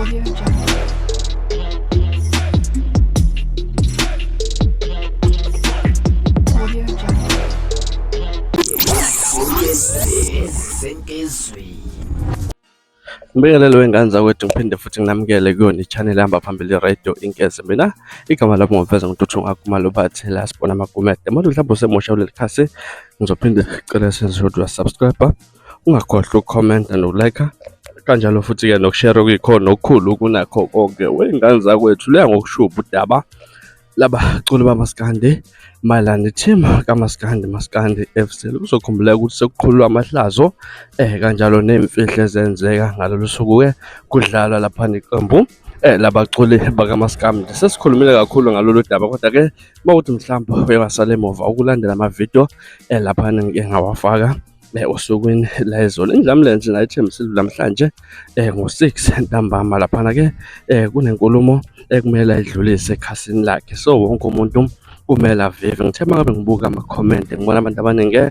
Audio Jungle. Audio Jungle. Ngibingelele wengane zakwethu ngiphinde futhi nginamukele kuyona i-channel ehamba phambili i-radio Inkeze. Mina igama lami ngomfeza ngintuthu ngakhumalo bathi la sibona amagumede. Manje mhlawumbe usemusha kuleli khasi ngizophinde ngicela senze ukuthi uyasubscribe, ungakhohlwa ukukhomenta nokulike kanjalo futhi-ke nokushare okuyikhona okukhulu kunakho konke. Wey'ngane zakwethu leya ngokushuba udaba labaculi bamaskandi mayelana ne-team kamaskandi Maskandi FC. Kuzokhumbuleka ukuthi sekuqhululwa amahlazo kanjalo ney'mfihlo ezenzeka ngalolu suku-ke kudlalwa lapha neqembu labaculi bakamaskandi. Sesikhulumile kakhulu ngalolu daba kodwa-ke uma kuthi mhlawumbe uye wasala emuva ukulandela amavidiyo laphana ngike ngawafaka osukwini layizolo. Indlamlenze nayo ithembisile namhlanje ngo-6 ntambama laphana-ke kunenkulumo ekumele ayidlulise ekhasini lakhe, so wonke umuntu kumele avive. Ngithe uma ngabe ngibuka amakhomenti ngibona abantu abaningi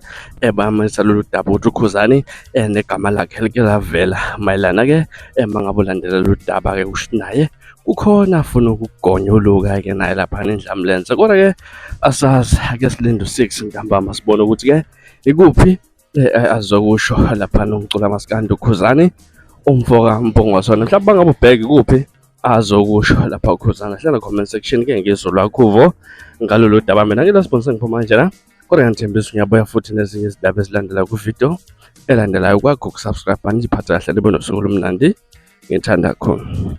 bayamisa lolu daba ukuthi uKhuzani negama lakhe like lavela mayelana-ke uma ngabe ulandela lolu daba-ke kusho naye kukhona afuna ukugonyuluka-ke naye laphana eNdlamlenze. Kodwa-ke asazi, ake silinde u-6 ntambama sibone ukuthi-ke ikuphi azokusho laphana umculo kamaskandi uKhuzani umfoka Mpungose. Mhlawumbe bangabe ubheke ikuphi azokusho lapha uKhuzani, hlala comment section ke ngizwe lwakho uvo ngalolu daba. Mina ngila sponsor ngiphuma kanjena, kodwa ngiyathembisa ngiyabuya futhi nezinye izindaba ezilandelayo ku-video elandelayo. Kwakho ukusubscribe, niziphathe kahle, nibe nosuku olumnandi. Ngithanda khona.